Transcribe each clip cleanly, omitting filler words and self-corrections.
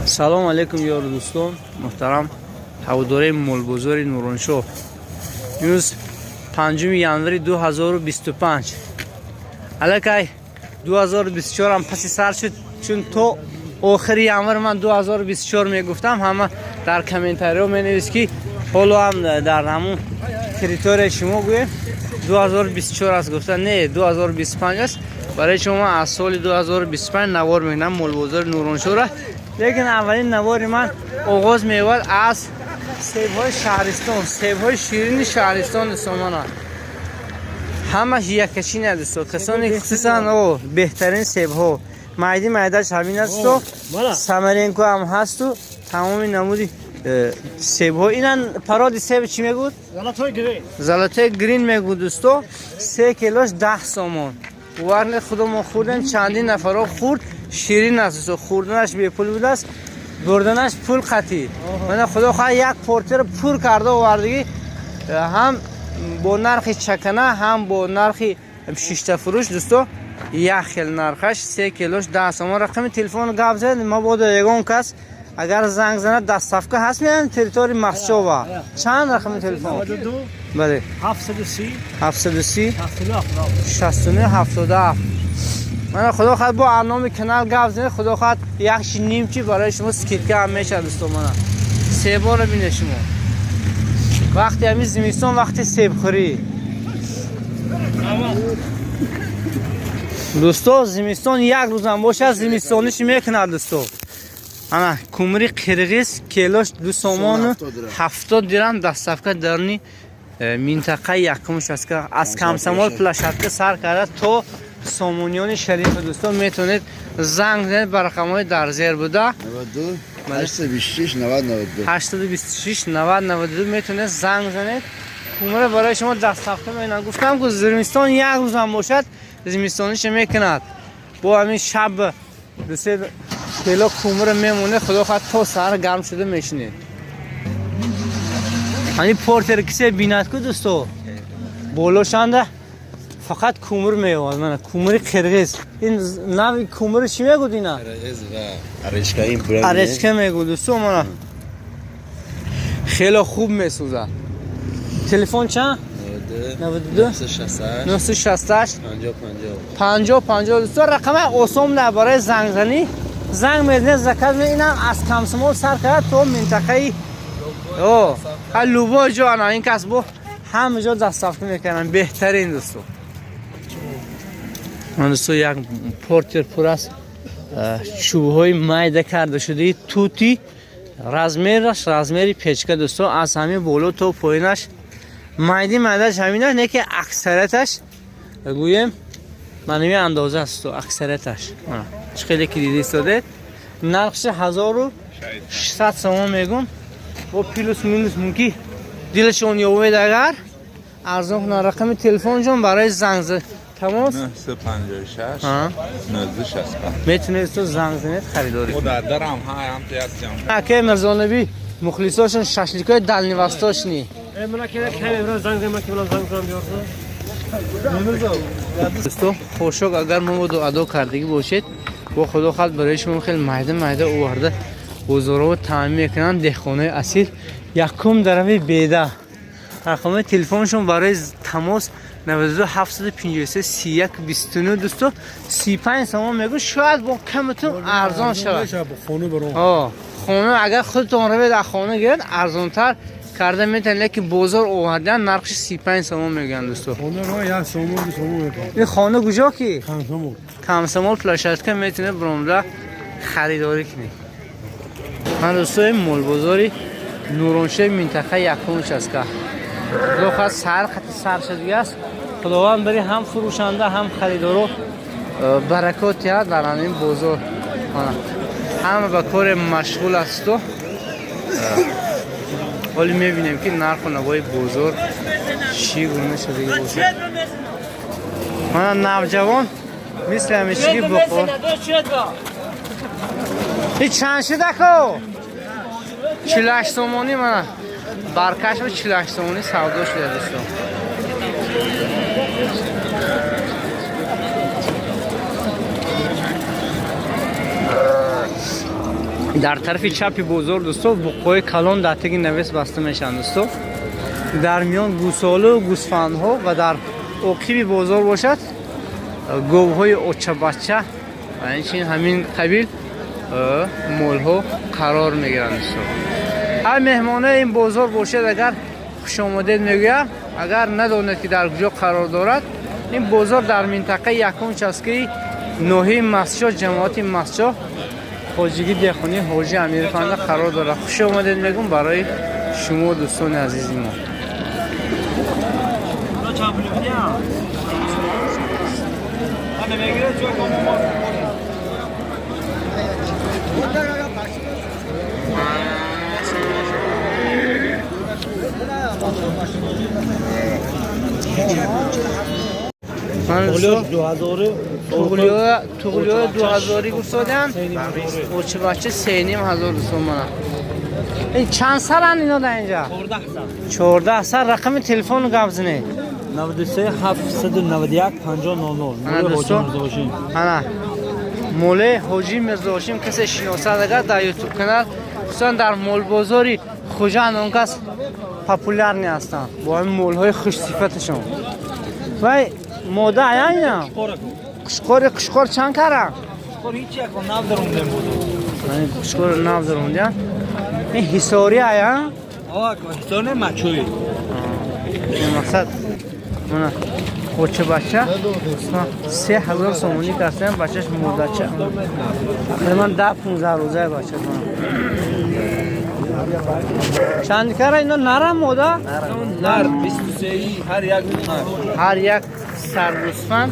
Салом алейкум, ёру дӯстон муҳтарам, ҳаводораи молбозори Нуроншоҳ. Имрӯз 5 январи 2025. Аллакай 2024 ҳам паси сар шуд, чун то охири январ ман 2024 мегуфтам, ҳама дар комментариҳо менавист, ки ҳоло ҳам дар ҳамун территорияи шумо гӯем 2024 аст. Гуфта не, 2025 аст. Барои шумо ман аз соли 2025 навор мекунам молбозори Нуроншоҳра, лекин аввалин навори ман оғоз меёбад аз себҳои шаҳристон, себҳои ширини шаҳристон. Дӯстон, ҳамаш якашин аст, дӯсто, касоне хусусан о беҳтарин себҳо майди майдаш ҳамин асту самаренко ҳам ҳасту тамоми намуди себҳо. Инан породи себ чӣ мегӯд? Золотой грин мегӯд, дӯсто. 3 килош 10 сомон. Варне худо мо хӯрдем, чандин нафарҳо хӯрд, ширин аст, дӯсто. Хӯрданаш бепул будааст, бурданаш пул қатӣ. Мана, худо хоҳад, як портера пур карда овардагӣ, ҳам бо нархи чакана, ҳам бо нархи шиштафурӯш, дӯсто, як хел нархаш. 3 килош 10 сомон. Рақами телефон гап зад, мабодо ягон кас агар занг занад, доставка ҳаст меян территорияи Махчова. Чанд рақами телефон? Бале. 730 69 77. Мана, худо хоҳад, бо номи канал гап занед, худо хоҳад, як ши нимчи барои шумо скидка ҳам мешавад. Дӯсто, мана себоро бинед шумо. Вақти ҳамин зимистон, вақти себхӯрӣ, дӯсто. Зимистон як рӯзам бошад, зимистониш мекунад, дӯсто. Ана кумри қирғиз, килош 2 сомону 70 дирам, доставка дарни минтақаи якумш аст, аз Комсомол площадка сар карда то Сомониёни шарифи. Дӯстон, метавонед занг занед ба рақамҳои дар зер буда. 826 90 92 метавонед занг занед, кумра барои шумо доставка мекунад. Гуфтам ку, зимистон як рӯзам бошад, зимистониша мекунад. Бо ҳамин шаб дусе кило кумра мемонед, худо хоҳад, то саҳар гарм шуда мешинед. Ҳамин портер кисе бинад ку, дӯсто, болошанда фақат кумр меёвад. Мана кумри қирғиз. Ин нави кумри чӣ мегӯд ина? Аречка мегӯд, дӯсто. Мана, хело хуб месӯзад. Телефон чанд? 92 968 50 50. Дӯсто, рақами осон на барои зангзанӣ. Занг мезанед, заказ. Инам аз Комсомол сар карда то минтақаи любой ҷо. Ана ин кас бо ҳама ҷо доставка мекунанд. Беҳтарин, дӯсто. Дӯсто, як портер пур аст чӯбҳои майда карда шудаи тути, размераш размери печка, дӯсто. Аз ҳамин боло то поинаш майди майдаш ҳаминаш не, ки аксарияташ гӯем манами андоза аст аксарияташ. Чӣ хеле ки дида истодед, нархши 1600 сомон мегум, бо плюс минус мумкин дилашон ёбед, агар арзон кунад. Рақами телефоншон барои занг тамос 956 965. Метавонед то занг занед, харидорӣ. Дарам ҳам. Акай Мирзонабӣ, мухлисошон шашликои дальневосточный. Дӯсто, хошок агар мабодо адо кардагӣ бошед, бо худо хоҳад, барои шумо хеле майда майда оварда бозорҳо таъмин мекунанд деҳқонои асил. Якум дарави беда. Рақамҳои телефоншон барои тамос 92 753 31 29. Дӯсто, 35 сомон мегӯ, шояд бо каматун арзон шавад. Хона агар худтон равед, аз хона гиред, арзонтар карда метавонед, лекин бозор овардан нархши 35 сомон мегӯянд, дӯсто. Ин хона куҷо ки? Комсомол площадка метавонед биромада харидорӣ кунед. Ман, дӯстои, молбозори Нуроншои минтақаи якум участка. Худо хоҳад, сар хати сар шудагӣ аст. Худованд бари ҳам фурӯшанда, ҳам харидоро баракот диҳад дар ҳамин бозор. Ҳама ба коре машғул асту ҳоли мебинем, ки нарху навои бозор чӣ гуна шудагӣ бошад. Мана навҷавон мисли ҳамешагӣ бухор. И чанд шудако? 48 сомонӣ. Мана баркаш ба 48 сомонӣ савдо шуда, дӯстон. Дар тарафи чапи бозор, дӯсто, буқҳои калон дар теги навес баста мешаванд, дӯсто. Дар миён гӯсолу гӯсфандҳо ва дар оқиби бозор бошад говҳои очабача ва инчунин ҳамин қабил молҳо қарор мегиранд, дӯсто. Ҳар меҳмонаи ин бозор бошед, агар хушомадед мегӯям. Агар надонед, ки дар куҷо қарор дорад ин бозор, дар минтақаи якум участкаи ноҳияи Мастчоҳ, ҷамоати Мастчоҳ, хоҷагӣ деҳқонии Ҳоҷи Амирфанда қарор дорад. Хуш омадед мегӯм барои шумо, дӯстони азизи мо. Туғлиё 2000 гуфтодам, очибача 3500, дӯстон. Мана, ин чанд саранд ино дар инҷа? 14 сар. Рақами телефону гап зинед. 93 791 50 00. Ана, моле Ҳоҷи Мирзоҳошим. Касе шиносад агар дар ютуб канал, хусусан дар молбозори Хуҷанд он кас популярный ҳастанд бо ҳамин молҳои хушсифаташон. Вай мода ая ина қушқори, қушқор чанд кара? Қушқори нав даромдя. Ин ҳисори ая? Мақсад, мана, коча бача 3000 сомонӣ кастем. Бачаш мурдача, тақрибан 10-15 рӯзаи бача. Чанд кара ино нарам, мода? Нар 23, ҳар як нар. Ҳар як саргӯсфанд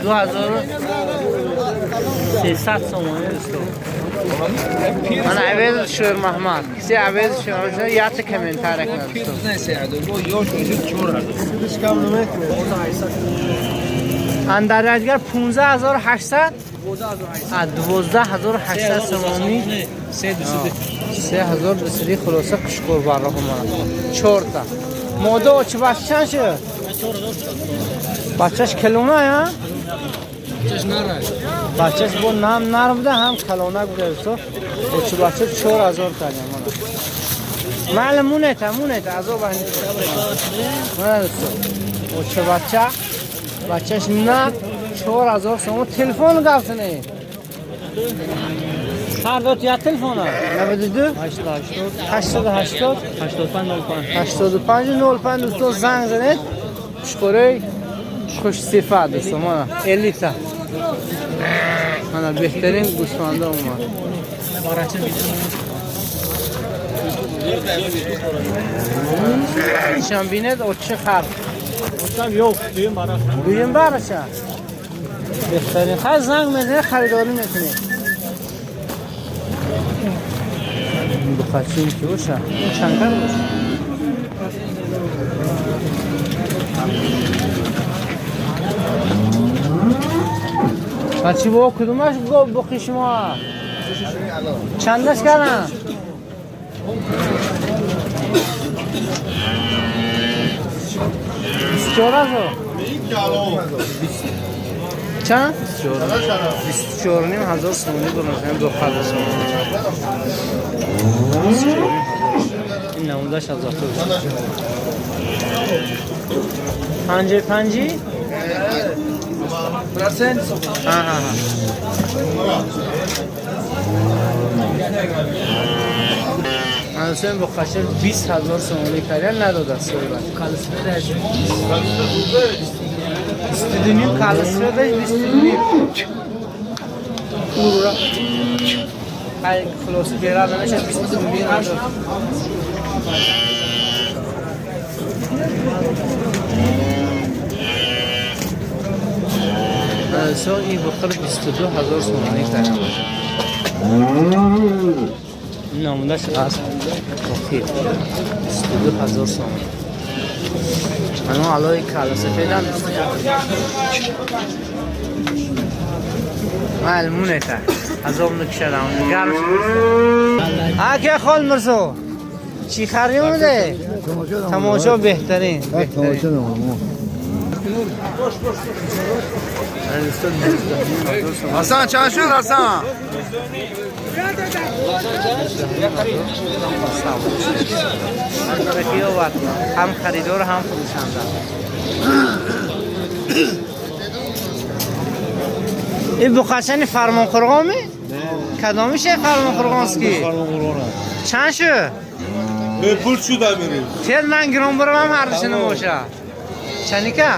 2300 сомонӣ, дӯсто. Ман Авез Шӯрмаҳмад, кисе Авез Шӯрмаҳмад, якта комментария кунад, дӯсто. Андар дигар 15800, 12800 сомонӣ, 3200. Хулоса, қушқур барроҳ омада, чорта мода. Очи бача чанд шуд? Бачаш калона я, бачаш бо нам нар буда, ҳам калона буда, дӯсто. Очи бача 4000 кардем. Мана, майли, мунета, мунета, азоб. Мана, дӯсто, очи бача, бачаш на, 4000 сомон. Телефон гафтане ҳар дот як телефона: 92 880 85 05. 85 05. Дӯсто, занг занед. Қушқораи хушсифат, дӯсто, мана, элита, мана, беҳтарин гӯсфанда омад. Ишам бинед, очи хар. Дуюм бараша беҳтарин. Хай, занг мезанед, харидорӣ мекунед. Бухачин ки боша, ин чандкар боша? Бачи, бо кудумаш буқи шумо чандаш кардам? 24 ҳазор. Чанд? 24,5 ҳазор сомонӣ бурнасем, боқада сомонӣ. 24,5 ҳазор. Ин намудаш аз зато панҷи панҷи. Процент. Ҳа. Ҳусейн бо қашир 20 ҳазор сомонӣ кардя, надода соҳибаш. 22,5, калисфедаш 22,5. Ура. Ай, хулоса, бера намеша, 22,5 надод. Со ин бухор 22 ҳазор сомонӣ кардям. Намудаш аз охир 22 ҳазор сомон. Ано алои каласафедам 22. Майл, мунета, азоб накишадам, гарм. Ака хол мирзо, чӣ харӣ омаде? Тамошо беҳтарин, беҳтарин. Ҳасан, чанд шуд, Ҳасан? Ҳам харидор, ҳам фурӯшанда. Ин буқачани Фармонқурғонми? Кадомише Фармонқурғонский? Чанд шу? Пул шуда мерем. Тел ман гирон биравам ҳардушини боша. Чаника?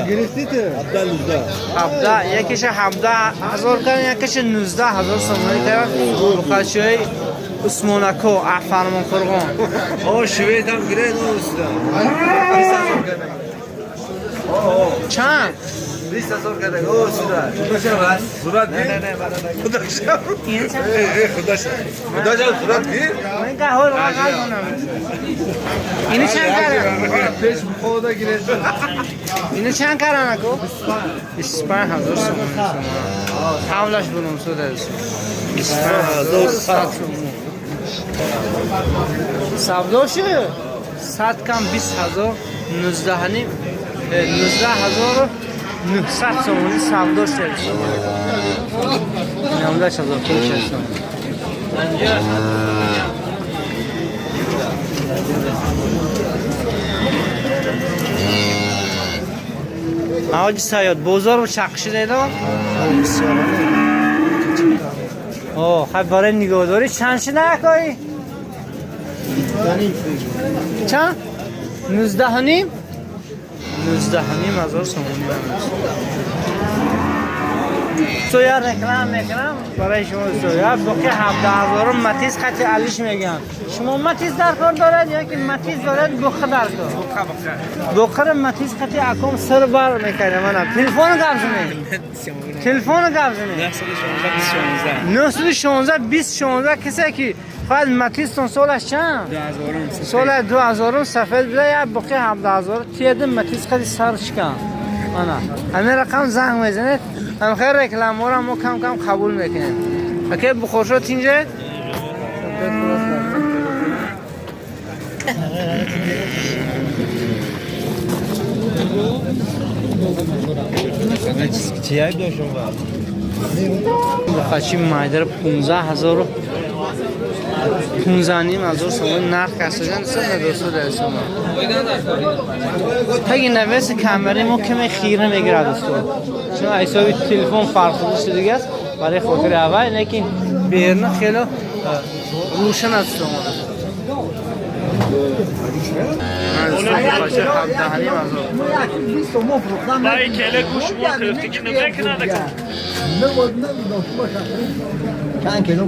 Гирифтите? 17, якиша 17 000 кардем, якиша 19 000 сомонӣ кардем. Буқачаи Усмонако а Фармонқурғон. О, швед ҳам гиред, уста. Чанд? 20 000 кардак, о, сюда. Сурат гир. Худашам. Э, худашам. Худашам сурат гир. Ман қаҳор қаҳонам. Ини чанд кардам? Пеш хода гиред. Ини чанд кардам аку? 25 000 сомонӣ. Ҳавлаш булум суда. 25 100 сомонӣ. Савдо шуд? 100 кам 20 000, 19 ним, 19 900 сомонӣ савдо шуд. 19 000 пул шуд сомонӣ. Ҳоҷи Саёд, бозор чақши дедо? О, хай барои нигоҳдорӣ чанд шуда акои? Чанд? 19 ним? 19 500 сомонӣ. То я реклам мекунам барои шумо, устод. Я боқи 17 000 Матиз хати алиш мегӯям. Шумо Матиз дар кор дорад ё ки Матиз дорад буха дар кор? Буқара Матиз хати аком сир бар мекардам манам. Телефону гап занед. Телефону гап занед. 916 20 16. Касе ки хоҳад Матизтон солаш чанд? Соли 2000 сафед буда, як буқи 17 000 тиядим Матиз хати сар шикан. Ана. Ҳамин рақам занг мезанед. Ҳам хеле рекламаро мо кам кам қабул мекунем. Аке бухоршо тинҷед? Бухачи майдара 15 000, 15 500 сомон нарх касадан дӯсто дӯстома. Таги навеси камераи мо каме хира мегирад, дӯсто. Чун ҳисоби телефон фарсуда шудагӣ аст барои хотири аввал, лекин берна хеле рӯшан аст сомона. 17 500. Vai kele گوش ما گرفتی نمیکنه. چند کیلو؟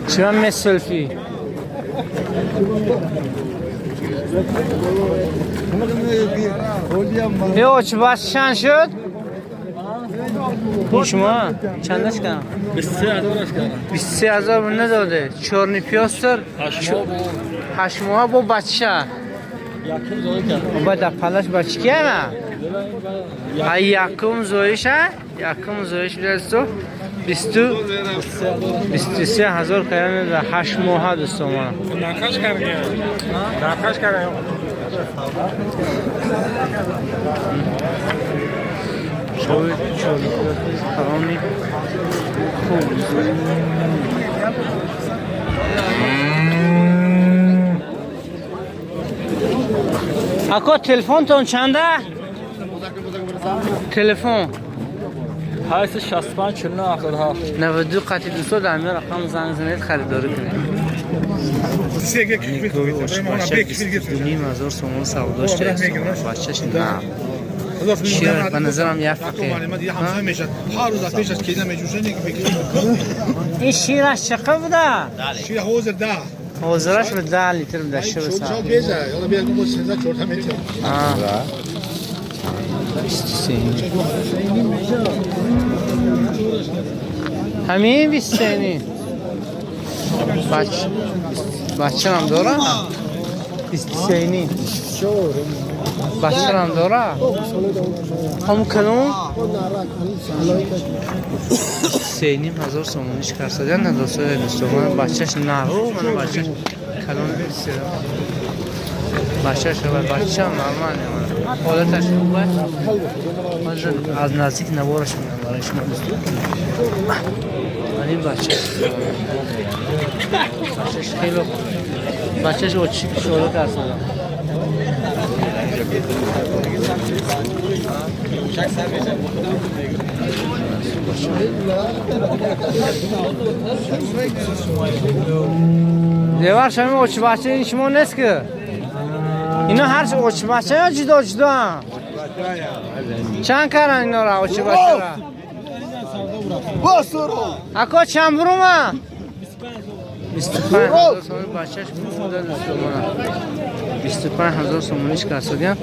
چرا می سلفی؟ یو چه بس چند شد؟ این شما چندش کردم؟ 23 000 نداده. چورنی پیاستر 8 ماه با بچه با در پلش بچه کیه نه؟ якум зоиша, якум зоиш бидасту 23 000 кардам дар 8 моҳа, дӯстомона. Нархаш кардем. Нархаш кардем. Шои чорни хуб. Ако, телефонтон чанда? Телефон? 865 49 77. 92 қати, дӯсто, дар ҳамин рақам занг занед, харидорӣ кунед. 5 000 сомон савдо шуда, бачаш на шир ба назарам як фақир. ҳар рӯз аз пешаш кина меҷӯшад. Ин шираш чӣ буда? Шир ҳозир 10. Ҳозираш ба 10 литр буда шир. Беза ҳола бия, мо 13, 14 метр. 23. Ҳамин 23. Бачаам дора? 23. Бачаам дора? Ҳамун калон? 3 500 сомониш карсадан на, дӯстои дӯстон, бачаш нару, мана бачаш калон, бачаш ва бача нормально. Ҳолаташ хуб аст. Ҳозир аз наздик навораш мекунам барои шумо, дӯстон. Ин бача. Бачаш хеле бачаш очи шола кард. Девар шами очи бача ин шумо нест ки? Ино ҳарчи очи бача ё ҷудо ҷудо ам? Чанд каран инора очи бачара? Ако чанд бурума? 25 ҳазор сомони бачаш буда, дӯстон. 25 ҳазор сомониш касодиям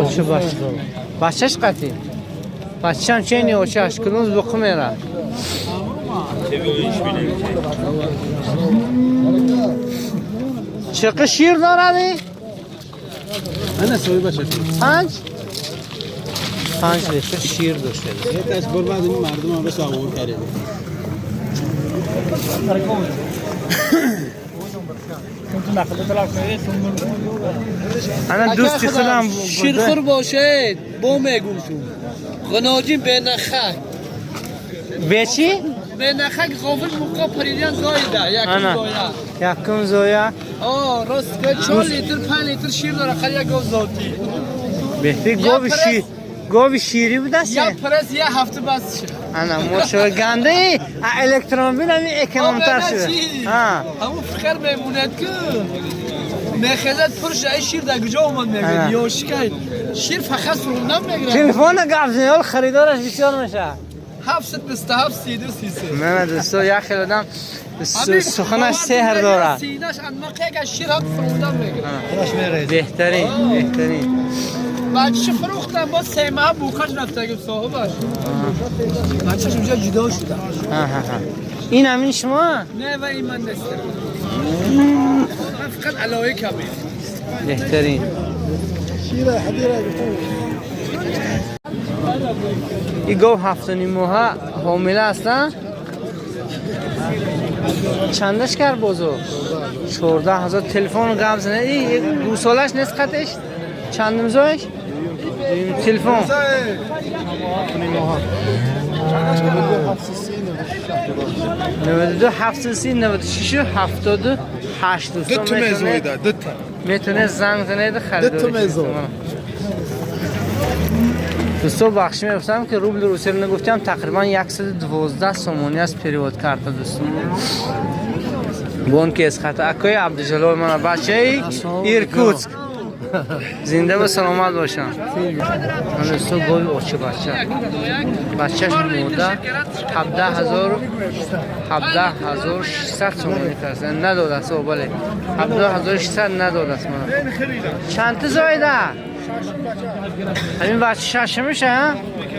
очи бача. Бачаш қатӣ? Бачам чени очаш кунуз буқи мера. Чақи шир доради? Ана соҳиба бачаш. 5 5 литр шир дошта. Яташ бурбад ин мардум ҳам савор карда. Ана дӯсти худам ширхӯр бошед, бо мегум ту. Ғиноҷӣ бенахак. Бе чӣ? Бенахак ғофил муқо паридан зоида, якум зоя. Якум зоя. О, рост ка 4 литр, 5 литр шир дора, хали як гов зоти. Беҳтар гови шир, гови ширӣ будаст? Я пресс я ҳафта бас шид. Ана мошо гандаи электромобил ҳами экономтар шуда. Ҳа. Ҳамун фикр мемонад ки мехезад пурш ай шир дар куҷо омад мегӯяд. Ёшикай шир фақат фурӯхтан мегирад. Телефона гап зани, ҳол харидораш бисёр мешавад. 727 32 33. Не, дӯсто, як хел одам суханаш сеҳр дорад. Синаш анмақега шир ҳам фурӯхтан мегирад. Беҳтарин, беҳтарин. Бачаша фурӯхтан, боз се маҳ бухаш рафтагим соҳибаш. Бачаш унҷа ҷудо шуда. Ин ҳамин шумо? Не, ва ин ман нестам. Ман фақат алоҳа каме. Беҳтарин. Ин гов 7.5 моҳа ҳомила аст, а? Чандаш кард бозор? 14 ҳазор. Телефон гап занед. Ин гӯсолаш нест қатиш? Чандум зоиш? Телефон. 92 730 96 78. Ду та мезоида, ду та. Метавонед занг занед, харидорӣ кунед. Дӯсто, бахшӣ мепурсам ки рубли русияро нагуфтам, тақрибан 112 сомонӣ аст перевод карта, дӯстон. Бонки Эсхата. Акои Абдуҷалол, мана бачаи Иркутск. Зинда ва саломат бошанд. Ман дӯсто, гови очи бача. Бачаш мода 17 600 сомонӣ кард. Надодааст, о бале. 17 600 надодааст мана. Чанд та зоида? Ҳамин бача шашумиша, ҳа?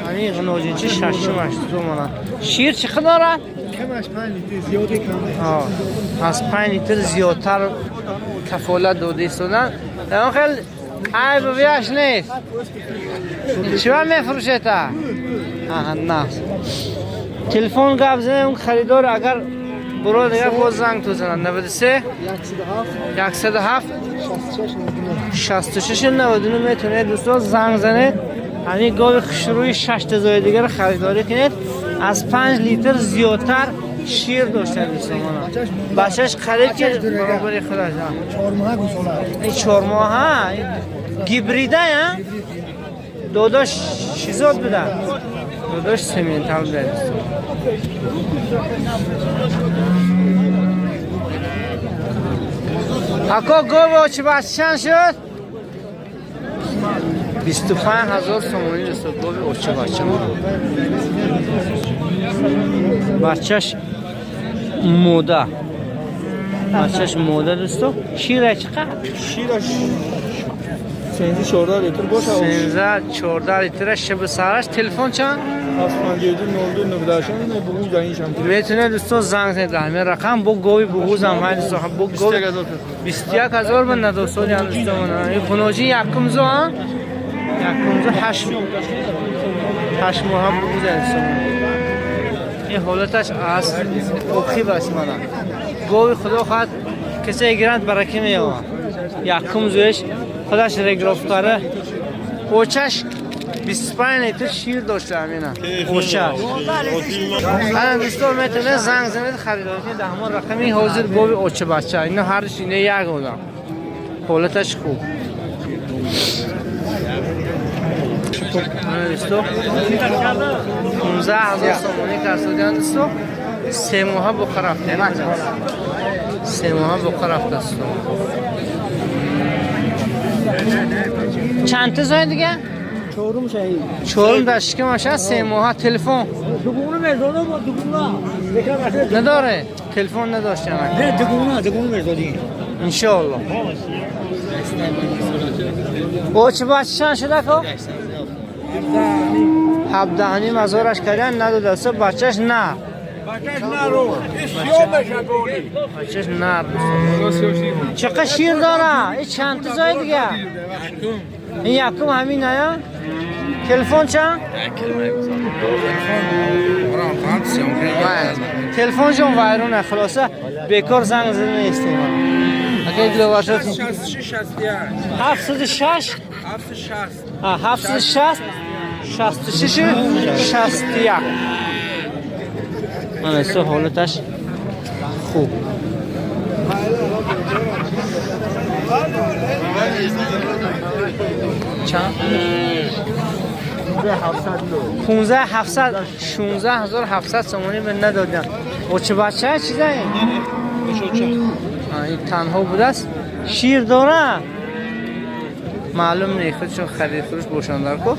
Ҳамин ғиноҷинчи шашумаш мана. Шир чӣ қадр дорад? Камаш 5 литр, зиёде кам. Аз 5 литр зиёдтар кафолат дода истодан. Он хел айб вияш нест. Чива мефурӯшета? Аҳа, нафс. Телефон гап занед, он харидор агар буро дигар боз занг тузанад. 93 107 66 99 метавонед, дӯстон, занг занед. Ҳамин гови хушрӯи 6 тазои дигарро харидорӣ кунед. Аз 5 литр зиёдтар шир дошта, дӯстон. Бачаш қариб ки баробари худаш. 4 моҳа гӯсола. Ин 4 моҳа гибрида, я? Додош чизод буда? Додош сементал буда, дӯстон. Ако, гови очи бача чанд шуд? 25 ҳазор сомонӣ, дӯстон, гови очи бача. Бачаш мода. Бачаш мода, дӯсто. Шира чӣ қадр? Шираш 13-14 литр боша. 13 14 литр шаби сараш. Телефон чанд? 752 02 98 бугуз гаиншам. Метавонед, дӯстон, занг занед ҳамин рақам бо гови бугуз ҳам ҳай, дӯстон, бо гови 21 ҳазор ба надосони ҳам, дӯстон. Ин хуноҷи якум зо, а? Якум зо 8 моҳа бугуз, дӯстон. Ин ҳолаташ аз оқиб аст мана. Гови худо хоҳад касе гиранд, баракӣ меёбад. Якум зоиш худаш регировкара. Очаш 25 литр шир дошта ҳамина. Очаш. Ана дӯстон метавонед занг занед харидорӣ кунед дар ҳамон рақами ҳозир гови оча бача. Ино ҳардуш ина як одам. Ҳолаташ хуб. Ана дӯсто 15 000 сомонӣ карсодиан дӯсто. 3 моҳа буқа рафта. 3 моҳа буқа рафта дӯсто. Чанд та зои дига? Чорум шаҳид. Чорум дар шикамаш аст, 3 моҳа телефон. Дугуна мезода бо дугуна. Надоре? Телефон надоштам. Не, дугуна, дугуна мезодӣ. Иншоалло. Очи бача чанд шуда ко? 17,5 ҳазораш кардан надодааст, бачаш нар. Бачаш нару. Исё мешагони. Бачаш нар. Чақа шир дора? И чанд та зои дига? Ин якум ҳамин ая? Телефон чанд? Телефон ҷон вайрона, хулоса бекор занг зада нестем. Ака диловаршо 76 760 66 61. Мана исто ҳолаташ хуб. Чанд? 15 700 16 700 сомонӣ ба надодам. Очи бача чиза ин? Ин танҳо будааст. Шир дора? Маълум не, худшон харид фурӯш бошанд дар ко.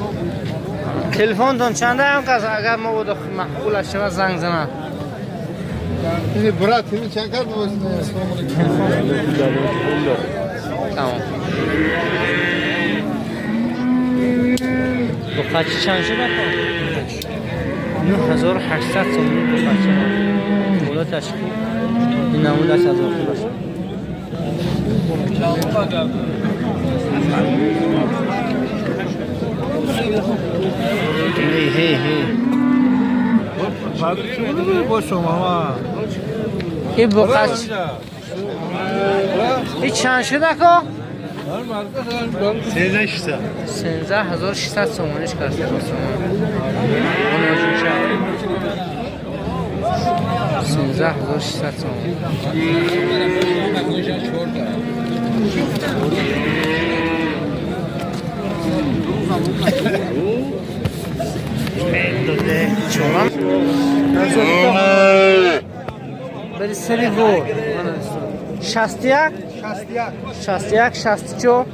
Телефонтон чанда ҳам кас агар мо буда маъқул аст шава занг занад. Брат, ин чанд кард? Тамом. Буқачи чанд шуда ко? 9800 сомонӣ буқачи. Ҳолаташ хуб. Ин намудаш аз охираш. Ҳей, ҳей, ҳей. Ин буқачи. Ин чанд шуда ко? 13 600 сомониш кард. 13 600 сомон. Чорам. Бери сери вор. 61 61 64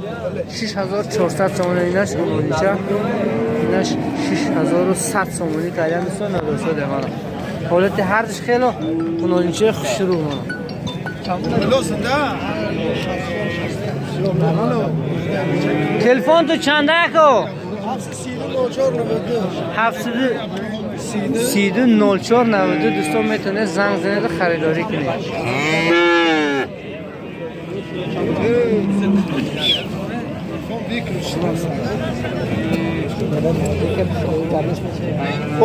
6400 сомонӣ инаш онича инаш 6100 сомонӣ кардан дӯстон надошта мана. Ҳолати ҳардуш хело қунолинчаи хушрӯ мана. Телефон ту чанда яко? 732 04 92 дӯстон метавонед занг занеду харидорӣ кунед.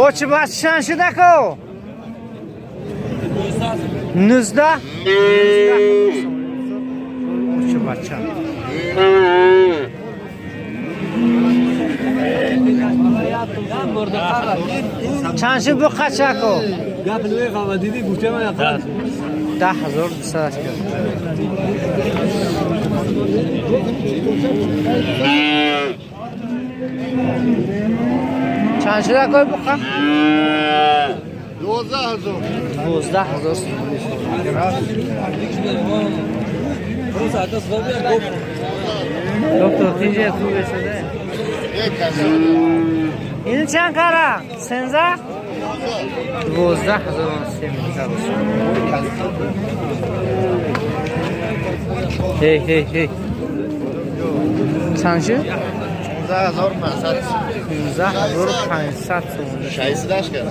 Очи бач чанд шуда ко? 19 Очи бача. Чанд шуд бу қачако? Гап намефаҳмад, дидӣ гуфтем ман ақал. 10 200 кард. Чанд шуда кой буқа? 12 000. 12 000 сомонӣ. Доктор тинҷе хубе шуде? Ин чанд кара? Сенза? 12 000 Ҳей, ҳей, ҳей. Чанд шуд? 15 500. 15 500 сомонӣ. 600 кард.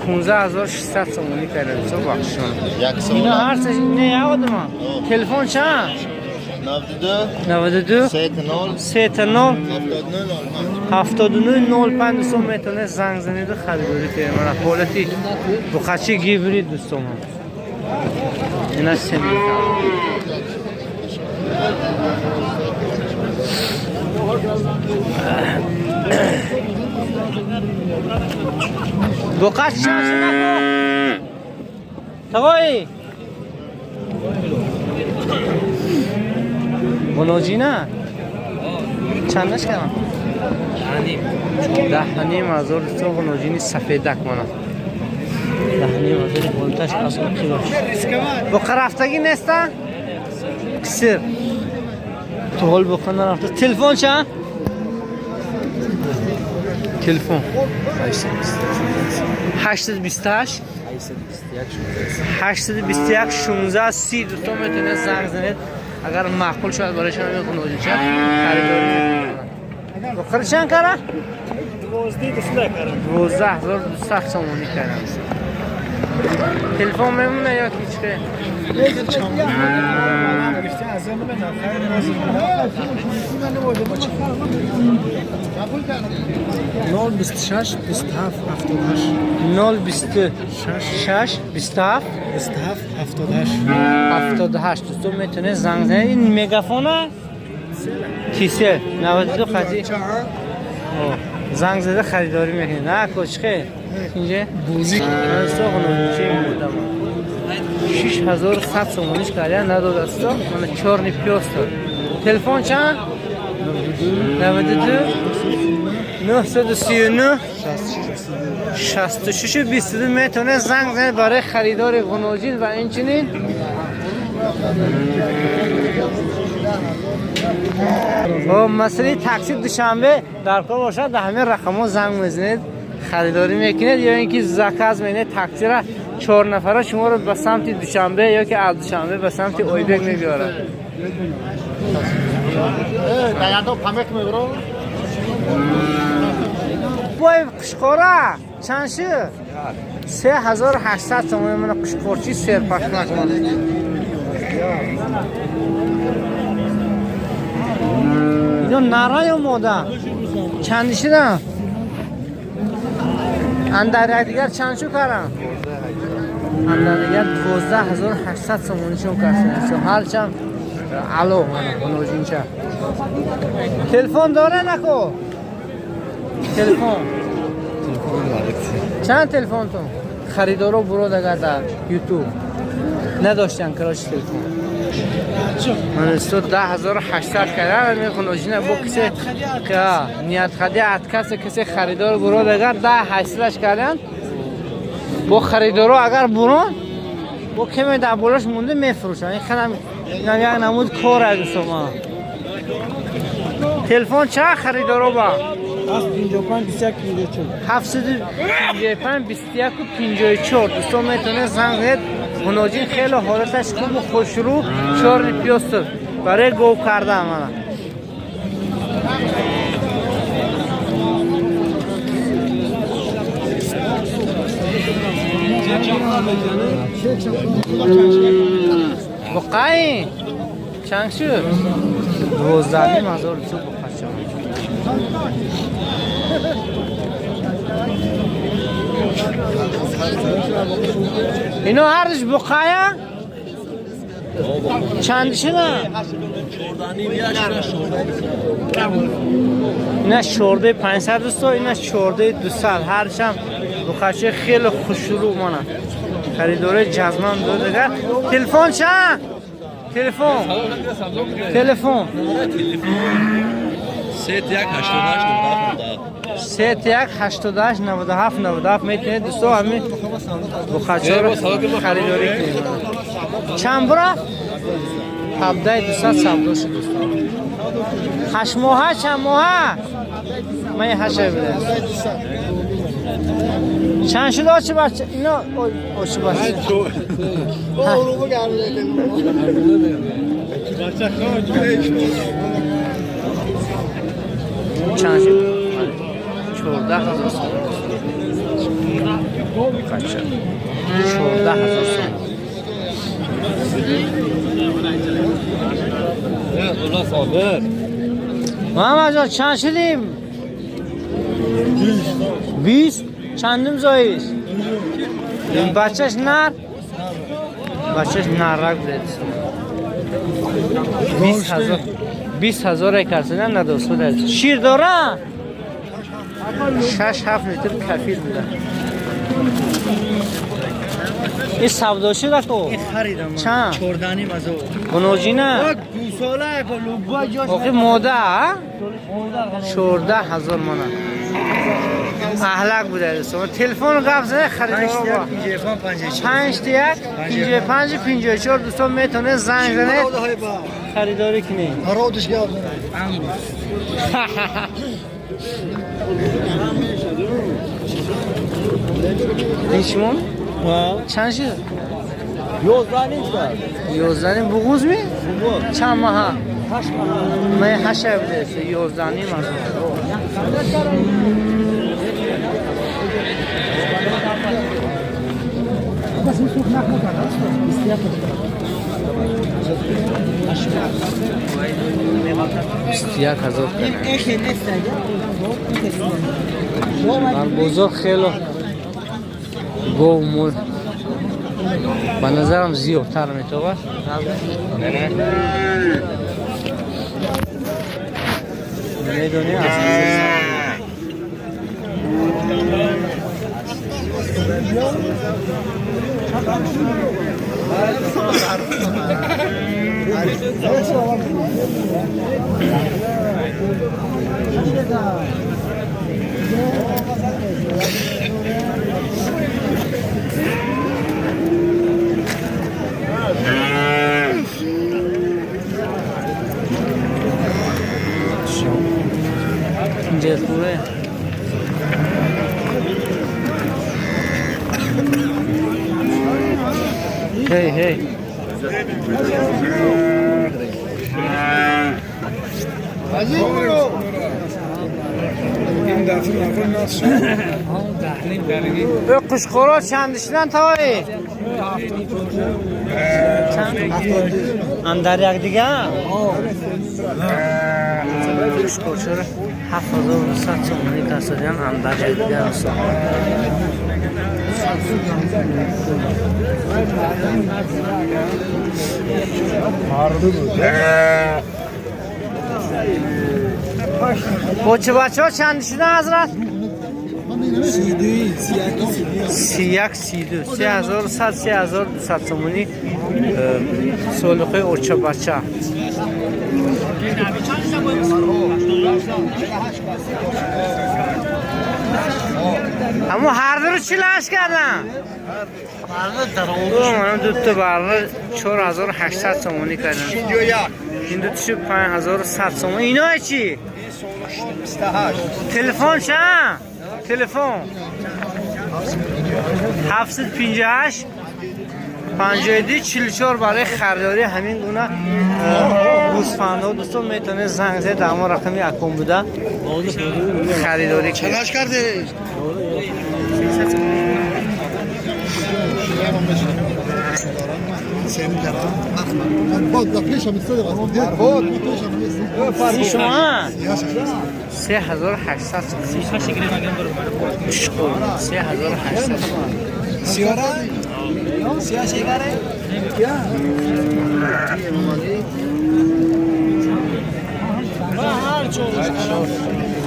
15 600 сомонӣ кардам. Со бахшон. Як сомон. Ино ҳар се не ёдама. Телефон чанд? 92 92 3 0 3 0 79 05. 79 05 дӯстон метавонед занг занеду харидорӣ кунед. Мана ҳолати буқачи гибрид дӯстон. Ина се. Буқаш чанд шуд? Тағои? Ғуноҷина? Чандаш кардам? 10,5 ҳазор дӯстон, ғуноҷини сафедак мана. 10,5 ҳазор болташ аз оқибаш. Буқа рафтагӣ неста? Кисир. То ҳол буқа нарафта. Телефон чанд? Телефон. 828 821 16 30. Дӯстон, метавонед занг занед, агар маъқул шавад барои шумо ин ғуноҷинча харидорӣ мекунад. Буқари чанд кара? 12,200 сомонӣ кардам. Телефон мемона ё ки чӣ? 0 26 27 78. 0 26 27 27 78. 78. Дӯстон, метавонед занг занед. Ин мегафона кисел 92 хади занг зада харидорӣ мекунед. На кочхе инҷа ғуноҷинча будам, 6100 сомониш карда надодасто. Мана чёрный пёстр. Телефон чанд? 92 939 66 22. Метавонед занг занед барои харидори ғуноҷин ва инчунин масъалаи такси Душанбе дар кор бошад, дар ҳамин рақамҳо занг мезанед, харидорӣ мекунед ё ин ки заказ мекунед таксира, чор нафара шуморо ба самти Душанбе ё ки аз Душанбе ба самти Ойбек мебиёрад. Даянто памек мебро. Бой қушқора чанд шуд? 3800 сомон. Мана қушқорчи серпашмак. Ино нара ё мода? Чанди шудам? Андар якдигар чанд шу карам? Андар дигар 12,800 сомонишон кардам. Ҳарчанд ало мана ғуноҷинча. Телефон дора нако? Телефон чанд телефонтон? Харидоро бурод агар дар Ютуб надоштан, короче, телефон. Ман устод 10,800 карда мехоноҷина бо кисе ниятхади откаса кисе харидор бурод агар 10 800-аш кардан бо харидоро агар бурон бо кеме дар болош монда мефурӯшанд. Ин хелам инам як намуд кор аст, дӯстома. Телефон чанд харидоро ба? 755 21 54. 755 21 54. Дӯстон, метавонед занг занед. Ғуноҷин хеле ҳолаташ хубу хушрӯ, чёрный пёстр барои гов кардан мана. Буқаи чанд шуд? 12,5 ҳазор дӯстон буқача. Ино ҳардуш буқая чанд шуда? Ина 14,500 дӯсто, ина 14,200. Ҳарчам буқача хеле хушрӯ мана. Харидори ҷазмам додага. Телефон чанд? Телефон. Телефон. 3 1 88 97. 3 1 88 97 97. Метавонед, дӯсто, ҳамин буқачаро харидорӣ кунед. Чанд бура? 17,200 савдо шуд, дӯсто. 8 моҳа, чанд моҳа? Ман ҳаша буда. Чанд шуд очи бача? Ино очи бача. Oğlumu geldi. Чанд шуд? 14,000 сомон. Бача. 14,000 сомон. Ulan sabır. Муҳаммад ҷон, чанд шудим? 20. Чандум зоиш? Бачаш нар? Бачаш нарак буд. 20,000. 20 000 касидан надостуда. Шир дора? 6-7 литр кафил буда. Ин савдо шуда ко? Чанд? 14,5 ҳазор. Гуноҷина? Гусола ко лубба ҷош. Охи мода, а? 14 000 мана. Аҳлак буда, дӯстон. Телефон гап зада харидорро. 5 1 55 54, дӯстон, метавонед занг занед, харидорӣ кунед. Народиш гап. Ин шумо? Чанд шуд? 11 ним. 11 ним. Буғуз ми? Чанд маҳа? Май ҳашт будааст. 11,5 ҳазор. 21 000. Дар бозор хело гов мул ба назарам зиёдтар метобад. Медонӣ, аз инҷа хубе. Ҳей, ҳей. Қушқоро чанд шудан тавои? Андар якдига? Қушқорчора 7200 сомонӣ касодиан, андар якдига аст. Бочи-бачаҳо чанд шудан, ҳазрат? 31, 32, 3100, 3200 сомонӣ солиқаи очабача. Ҳамо ҳардуро чӣ лаш кардан? Манам дута барра 4800 сомонӣ кардан. Ин дутиши 5100 сомонӣ. Иное чӣ? Телефон чанд? Телефон 758 52 44. Барои харидории ҳамин гуна гӯсфандҳо, дӯстон, метавонед занг зед, дар ҳамон рақами акон буда харидорӣ кунед. Чалаш карде? Бод да пешам истода. Бод пешам. Ин шумо 3800 сомонӣ. 3800. Сиёра? Сиё шегаре?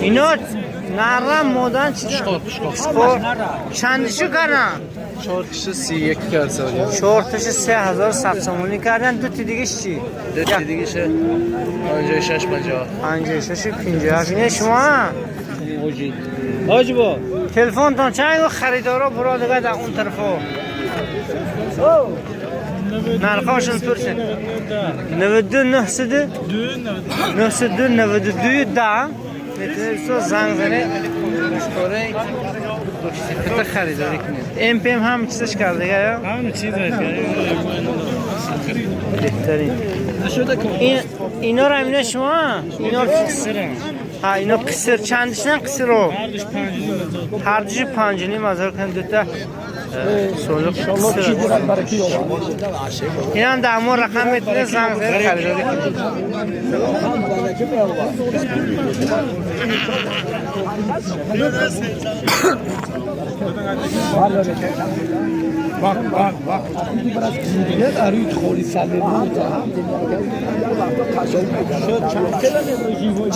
Ино нарам модан чи? Қушқор. Чандишу кардан? 4 киши 31 карса. Чорташи 3100 сомонӣ кардан. Ду ти дигиш чӣ? Ду ти дигише 56 50. 56 57. Ине шумо? Ҳоҷи бо. Телефонтон чанд? Харидоро буро дига дар он тарафо. Нархошон пурсед. 92 902 902 92 10. Метавонед занг занед. Қушқораи сифата харидорӣ кунед. МПМ ҳам чизаш кардига ё? Ҳам чизаш. Беҳтарин. Ин иноро ҳамина шумо? Ино ҳа, ино қисир чандишнан қисиро? Ҳардуш 5,5 ҳазор. Ҳардуши 5,5 ҳазор кунед дута. Солиқ. Инам дар ҳамон рақам метавонед занг занед, харидорӣ кунед.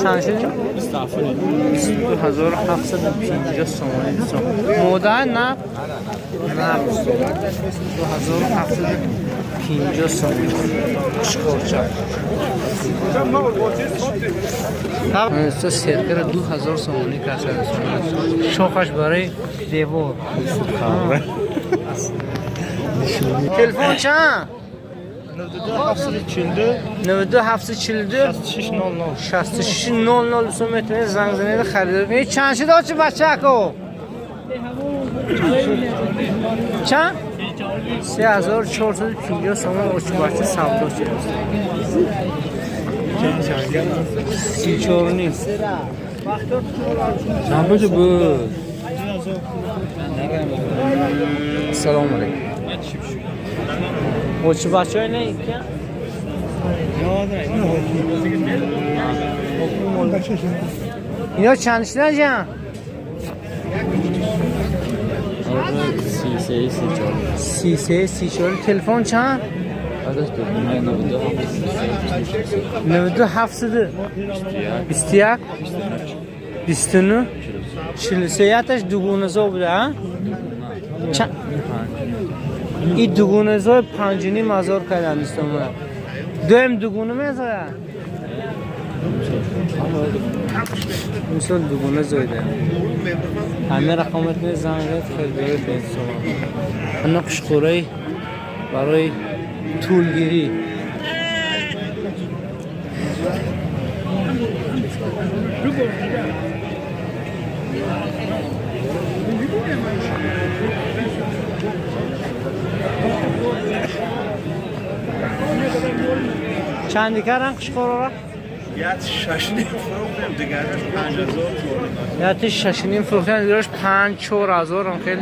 Чанд шуд? 2750 сомонӣ, дӯстон. Мода на? На, 2750 сомонӣ. Қушқорча. Дӯстон, серкара 2000 сомонӣ каса. Шохаш барои девор. Телефон чанд? 92 742 66 00. Дӯстон, метавонед занг занед, харидорӣ кунед. Чанд шуд, очи бачако? Чанд? 3450 сомон очи бача савдо шуд. 34.5. Чанд буд буд? Ассалому алайкум. Очи бачаҳои не икки? Ино чанд шудан, ҷан? 33 34. 33 34. Телефон чанд? 92 721 29 43. Яташ дугоназо буда, а? И дугоназои 5500 кардан, дӯстон. Дуем дугона мезояд? Мисол, дугона зоида. Ҳамин рақам метавонед занг занед, харидорӣ кунед. Ана қушқораи барои тӯлгирӣ. Чанди кардан қушқорора? Як 6.5 фурӯхтем, дигараш 5000. Яти 6.5 фурӯхтан, дигараш 5 4000 хел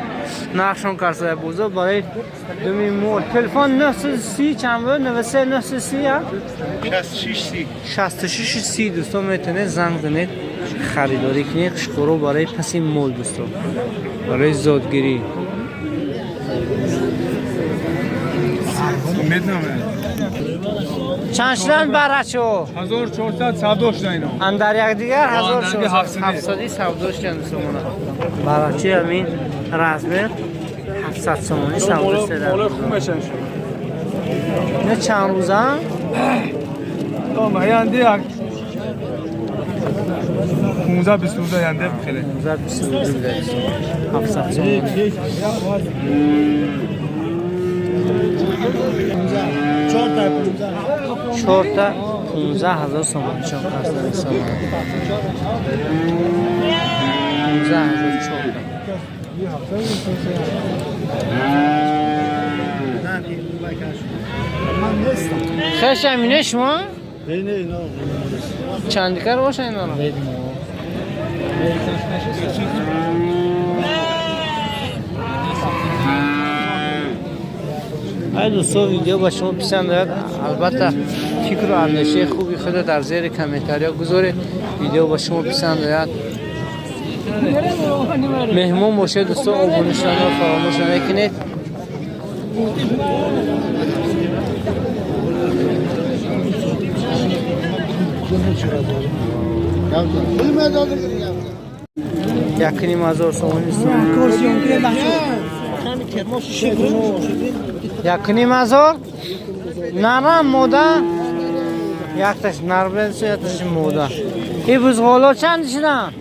нархшон карса бозор барои думи мол. Телефон 930 чанд буд? 93 930 я? 66 30. 66 30. Дӯстон, метавонед занг занед, харидорӣ кунед. Қушқоро барои паси мол, дӯстон, барои зодгирӣ. Чанд шудан барачо? 1400 савдо шуда ино. Андар якдигар 1700. 1700 савдо шудан, сомона. Барачи ҳамин размер 700 сомонӣ савдо шуда. Мола хуб мешан шуд. Ина чанд рӯза? То янде як 15 20 рӯза янде хеле. 15 20 рӯза буда, 700 сомонӣ. Чорта 15 000 сомонӣ чон касдан, сомон. 15 000 чорта. Хеш амине шумо? Чандикар боша инора? Ай дӯсто, видео ба шумо писанд ояд, албатта, фикру андешаи хуби худро дар зери комментария гузоред. Видео ба шумо писанд ояд, меҳмон бошед, дӯсто, обуна шуданро фаромӯш намекунед. 1500 сомонӣ, 1500. Нарам, мода, якташ нар билан, якташ мода. И бузғоло чанд шудан?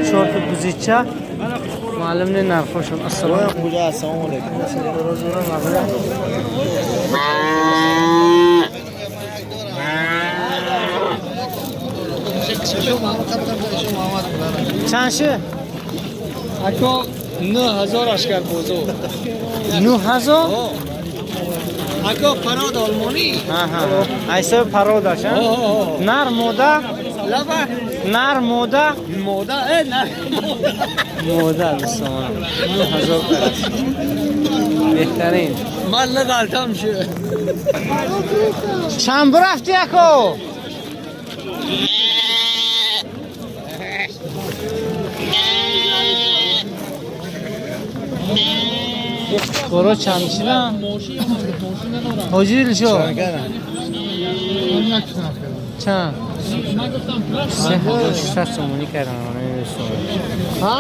Чорта бузича маълум не нархошон. Ассалому алайкум. Чанд шуд? Ако 9000 ашкар бозор. 9000? Ако парод олмонӣ. Айсоби пародаш, а? Нар, мода? Лаба. Нар мода? Мода, э, нар. Мода дӯстон. 9000 кард. Беҳтарин. Ман нағалтам ше. Чанд рафти ако? Коро чанд шидан? Ҳоҷи Дилшо? Чанд? 3600 сомонӣ кардам. Ҳа?